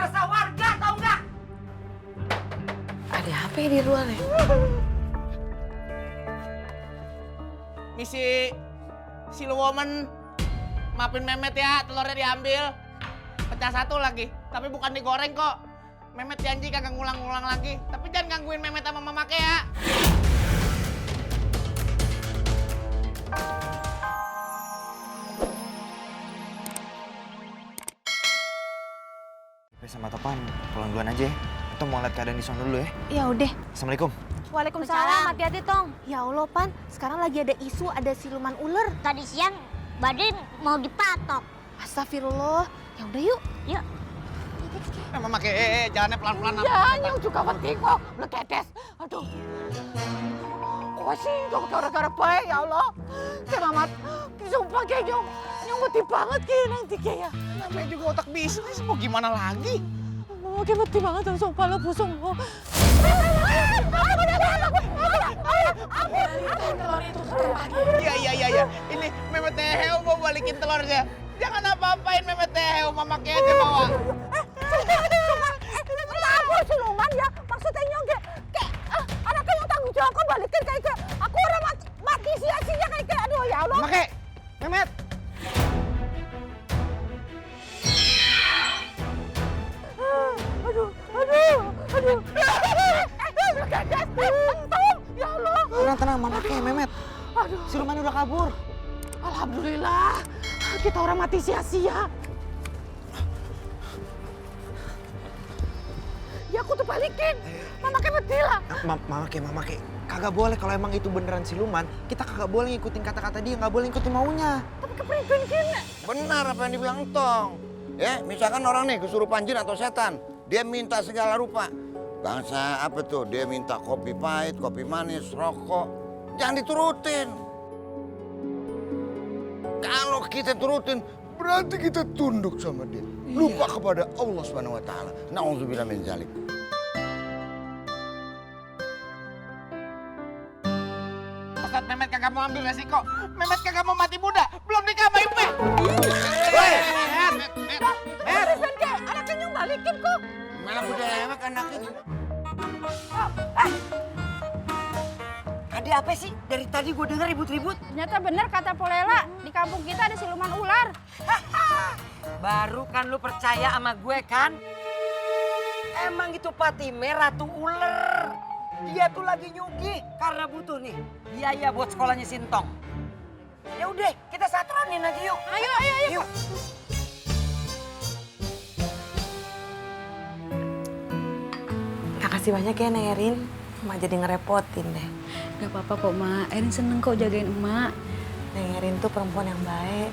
resah warga, tau nggak? Ada apa ya di luar ya? Misi Siluwoman, maafin Mehmet ya, telurnya diambil. Pecah satu lagi, tapi bukan digoreng kok. Mehmet janji kagak ngulang-ngulang lagi. Tapi jangan gangguin Mehmet sama Mamake ya. Sama Topan, pulang duluan aja ya. Kita mau lihat keadaan di sana dulu ya. Ya udah. Assalamualaikum. Waalaikumsalam. Hati-hati Tong. Ya Allah Pan, sekarang lagi ada isu ada siluman ular. Tadi siang Badin mau dipatok. Astagfirullah. Ya udah yuk. Yuk. Mamake, jalannya pelan-pelan. Ya, yang juga penting kok. Bleketes. Aduh. Kok sih dong gara-gara baik ya Allah. Kayak Mamat, sumpah kayak nyomoti banget kayak nanti kayak. Namanya juga otak bisnis, mau gimana lagi? Mama kayak mati banget dan sumpah lo busung. Iya. Ini Mehmet Teheu mau balikin telurnya. Jangan apa-apain Mehmet Teheu, Mamake aja bawa. Aku siluman ya, maksudnya nyong kayak anaknya yang tanggung jawab kok balikin kayak aku orang mati sia-sia kayak aduh ya Allah. Mamake, Mehmet. Aduh. Ya Allah. Tenang, Mamake, Mehmet. Aduh. Siluman udah kabur. Alhamdulillah, kita orang mati sia-sia. Ya aku tuh balikin, Mamake betul lah. Mamake. Kagak boleh kalau emang itu beneran siluman, kita kagak boleh ngikutin kata-kata dia, nggak boleh ngikutin maunya. Tapi keprikin kini. Benar apa yang dibilang Tong. Ya, misalkan orang nih kesurupan jin atau setan, dia minta segala rupa. Bangsa apa tuh? Dia minta kopi pahit, kopi manis, rokok. Jangan diturutin. Kalau kita turutin, berarti kita tunduk sama dia. Lupa kepada Allah Subhanahu wa taala. Nauzubillah min dzalik. Ustaz Mehmet kagak mau ambil resiko. Mehmet kagak mau mati muda. Belum nikah sama Ipe. Ben kayak anaknya nyong balikin kok. Malah udah enak anaknya. Ada apa sih? Dari tadi gue denger ribut-ribut. Ternyata bener kata Polela, di kampung kita ada siluman ular. Baru kan lu percaya sama gue kan? Emang itu Patime ratu ular. Dia tuh lagi nyugi karena butuh nih biaya buat sekolahnya Sintong. Ya udah, kita satronin aja yuk. Ayo. Yuk. Makasih banyak ya Neng Erin. Emak jadi ngerepotin deh. Gak apa-apa kok, Mak. Erin seneng kok jagain emak. Neng Erin tuh perempuan yang baik.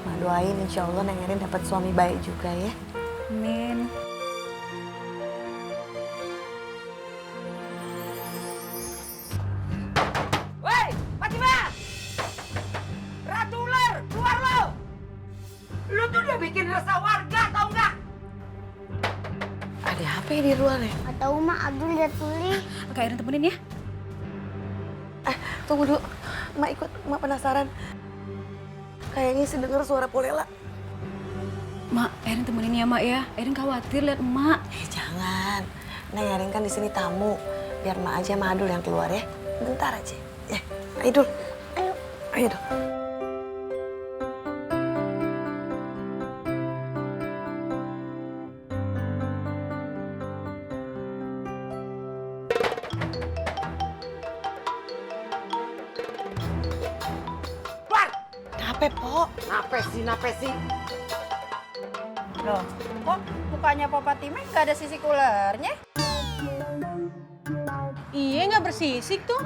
Mak doain insya Allah Neng Erin dapat suami baik juga ya. Amin. Woi, Fatima! Ratu ular, keluar lo! Lu tuh udah bikin resah warga, tau nggak? Ada apa ya di luar ya? Atau Mak Abdul lihat Tuli. Kak Erin temenin ya. Tunggu dulu, Mak ikut, Mak penasaran. Kayaknya sih denger suara Polela. Mak, Erin temenin ya, Mak ya. Erin khawatir lihat emak. Jangan, Neng Erin kan di sini tamu. Biar Mak aja sama Adul yang keluar ya. Bentar aja. Ya, ayo Dul. Ayo Dul. Kenapa, Po? Nape sih? Loh, kok mukanya Papa Time nggak ada sisik ularnya? Iya, nggak bersisik tuh.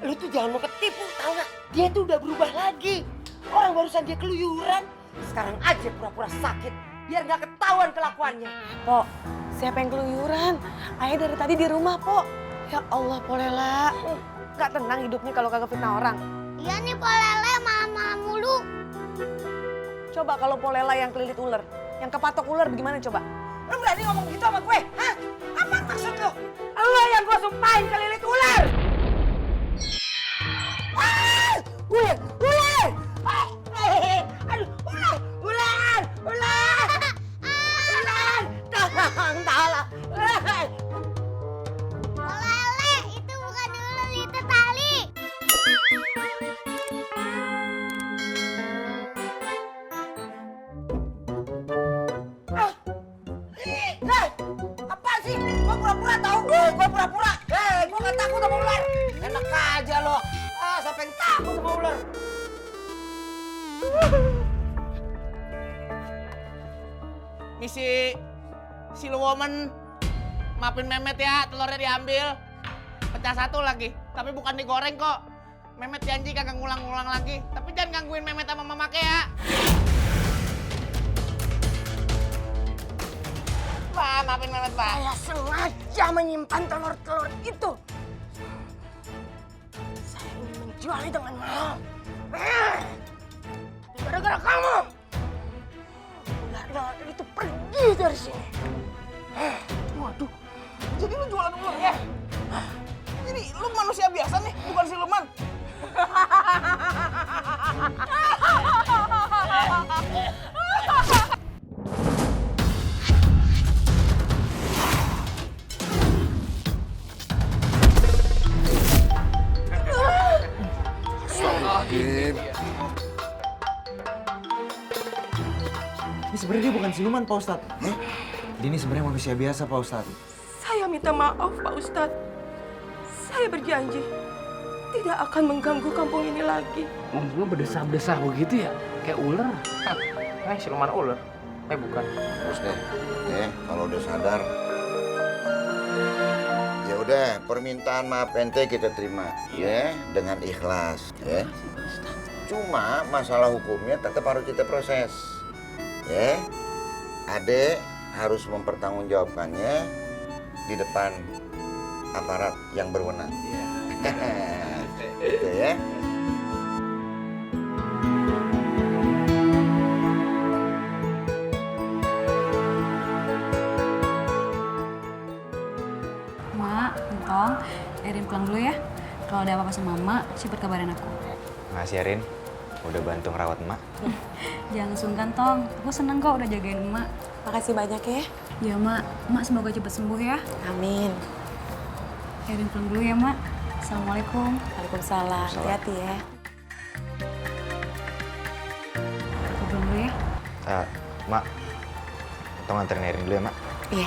Lu tuh jangan mau ketipu, tau gak? Dia tuh udah berubah lagi. Orang barusan dia keluyuran. Sekarang aja pura-pura sakit. Biar gak ketahuan kelakuannya. Po, siapa yang keluyuran? Ayah dari tadi di rumah, Po. Ya Allah, Polela. Gak tenang hidupnya kalau kagak fitnah orang. Iya nih Polele malam-malam mulu. Coba kalau Polela yang kelilit ular. Yang kepatok ular bagaimana coba? Lu berani ngomong gitu sama gue? Hah? Apa maksud lu? Lu yang gue sumpahin kelilit ular! Ular! Aduh, ular! Entahlah. Lele, itu bukan ular, itu tali. Hei, apa sih? Gua pura-pura tahu. Gua pura-pura. Gua gak takut sama ular. Enak aja lo. Siapa yang takut sama ular? Misi Siluwoman, maafin Mehmet ya, telurnya diambil. Pecah satu lagi, tapi bukan digoreng kok. Mehmet janji kagak ngulang-ngulang lagi. Tapi jangan gangguin Mehmet sama mamake ya. Pak, maafin Mehmet, Pak. Saya sengaja menyimpan telur-telur itu. Saya ingin menjualnya dengan mahal. Tapi gara-gara kamu, ular-ular itu pergi dari sini. Waduh, jadi lu jualan ular ya? Jadi lu manusia biasa nih, bukan siluman? Ini sebenarnya dia bukan siluman, Pak Ustadz. Dia ini sebenarnya manusia biasa, Pak Ustadz. Saya minta maaf, Pak Ustadz. Saya berjanji tidak akan mengganggu kampung ini lagi. Lu berdesah-desah begitu ya? Kayak ular. Siluman ular. Bukan. Terus deh, kalau udah sadar. Ya udah, permintaan maaf ente kita terima, ya, dengan ikhlas, ya. Cuma masalah hukumnya tetap harus kita proses, ya. Adek harus mempertanggungjawabkannya di depan aparat yang berwenang. Gitu ya. Mak, Entong, Erin pulang dulu ya. Kalau ada apa-apa sama Mama, cepet kabarin aku. Makasih, Erin. Udah bantu ngerawat emak. Jangan sungkan, Tong. Aku seneng kok udah jagain emak. Makasih banyak ya. Ya, Mak. Mak semoga cepet sembuh ya. Amin. Erin pulang dulu ya, Mak. Assalamualaikum. Waalaikumsalam. Hati-hati ya. Aku pulang dulu ya. Mak, tolong anterin Erin dulu ya, Mak. Iya.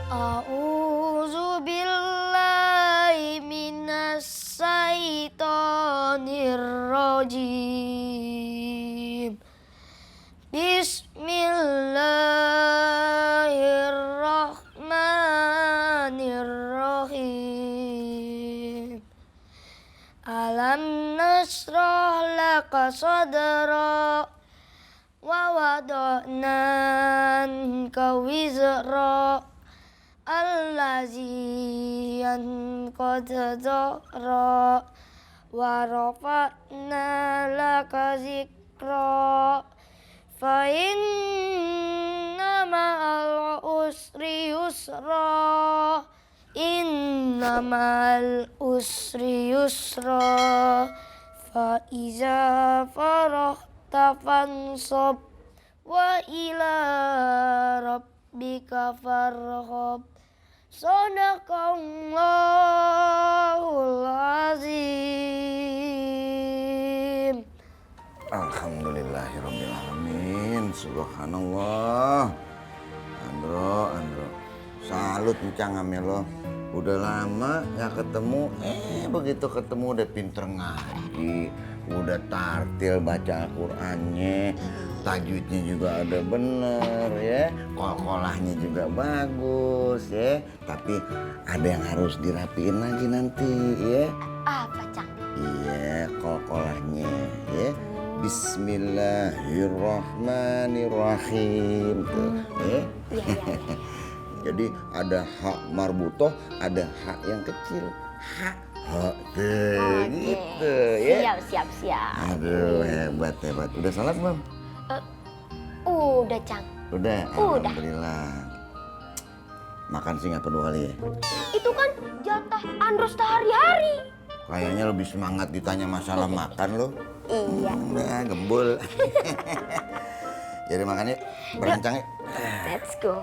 A'udzu billahi minas syaitonir rajim. Bismillahirrahmanirrahim. Alam nasrah laka sadra wa wada'na anka wizra allazi anqadha dhahra wa rafa'na laka zikra fa inna ma'al usri yusra inna ma'al usri yusra fa iza farahta fansab wa ila rabbika farghab. Sadaqallahul azim. Alhamdulillahirrabbilalamin. Subhanallah. Andro. Salut Encang ame lo. Udah lama gak ketemu, begitu ketemu udah pinter ngaji, udah tartil baca Al-Qur'annya, tajwidnya juga ada bener ya, kol-kolahnya juga bagus ya. Tapi ada yang harus dirapiin lagi nanti ya. Apa, Cang? Iya, kol-kolahnya ya. Bismillahirrahmanirrahim tuh ya. Jadi ada hak marbutoh, ada hak yang kecil. Hak gitu ya. Siap. Aduh, hebat. Udah salat belum? Udah, Cang. Udah. Udah. Alhamdulillah. Makan sih nggak perlu kali ya. Itu kan jatah Andros sehari-hari. Kayaknya lebih semangat ditanya masalah makan lo. Iya. Udah gembul. Jadi makan yuk, berancang yuk. Let's go.